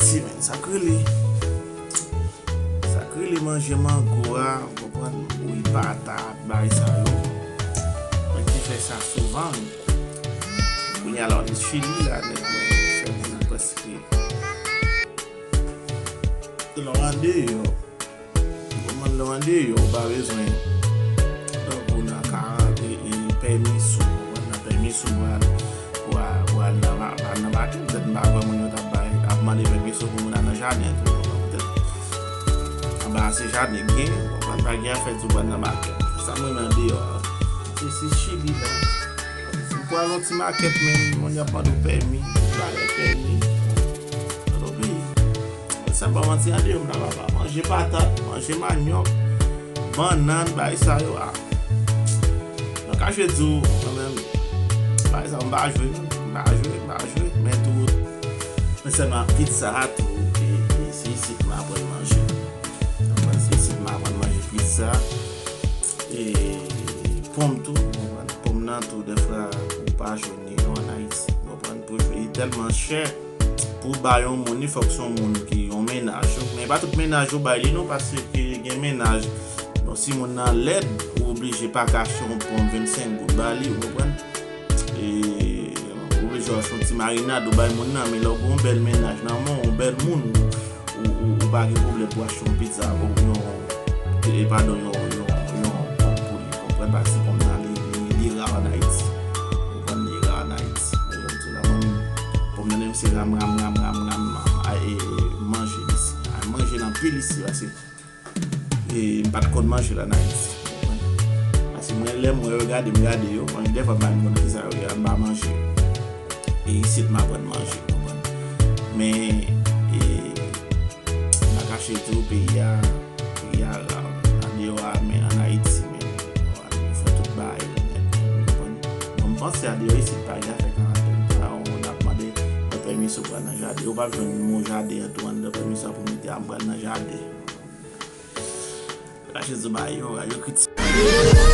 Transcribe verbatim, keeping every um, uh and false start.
Ti men, sa k rele, sa k rele manje mango a, ou konprann, bouyi patat, bagay sa yo. Mwen te fè sa souvan. Kounye a la, Chili la, nèg mwen fè moun prèske. Lè w andeyò, ou konprann, lè w andeyò, ou pa bezwen tankou nan karant e, e pèmisyon, ou konprann, nan pèmisyon pou al, pou al, pou al nan ma-, al nan makèt, petèt m pa kwè moun yo t ap bay, ap mande pèmisyon pou moun al nan jaden tou, ou konprann, petèt anba se jaden gen, ou konprann, pa gen afè di w pral nan makèt. Sa m renmen andeyò a, se, se Chili la. Si w pral yon ti makèt, men moun y ap mande w pèmi, bagay pèmi. Nan yon peyi. Sa pa manti, andeyò m la papa. Manje patat, manje manyòk, bannann, bagay sa yo a. Mwen ka jwe di w, kanmenm, bagay sa yo, m pa jwe, non. M pa jwe, m pa jwe. Men tou, men sèlman pizza a tou, e, e se isit m aprann manje. Mwen se isit m aprann manje pizza. E ponm tou, ou konprann? Ponm nan tou, dèfwa, ou pa jwenn li non ann Ayiti. Ou konprann? Pou jwenn li tèlman chè. Pou w bay yon moun li, fòk se yon moun ki yon mennaj. Men pa tout mennaj ou bay li non, paske gen mennaj. Bon, si moun nan lèd, ou oblije pa ka achte yon ponm vennsenk goud ba li, ou konprann? E ou oblije achte yon ti marinad ou bay moun nan, men lè w gen yon bèl mennaj nan men w, yon bèl moun, ou, ou, ou pa gen pwoblèm pou achte yon pizza, yon, e, padon, yon, yon, yon ponm pou li, konprann? Paske ponm nan, li, li, li ra ann Ayiti. Konprann? Li ra ann Ayiti. Men jan m di w la, mwen menm, ponm nan menm se ram, ram, ram, ram, ram, a, e, e, manje isi. A, manje l anpil isi, paske, e, m pa t konn manje l ann Ayiti. Konprann? Paske mwen, lè m wè yo gade, m gade yo, mwen, dèfwa m pa menm konn kisa yo ye, m pa manje. E isit m aprann manje, konprann? Men, e, m pa kache di w, peyi a, peyi a ra. Andeyò a, men ann Ayiti, men, ou fè tout bagay yo nèt, konprann? Bon, m panse andeyò isit pa gen afè karantèn. Sa, ou ap mande yon pèmisyon pou al nan jaden. Ou p ap jwenn yon jaden an tou anndan pèmisyon pou mete a m pral nan jaden. Kache di w bagay yo, yo kritike.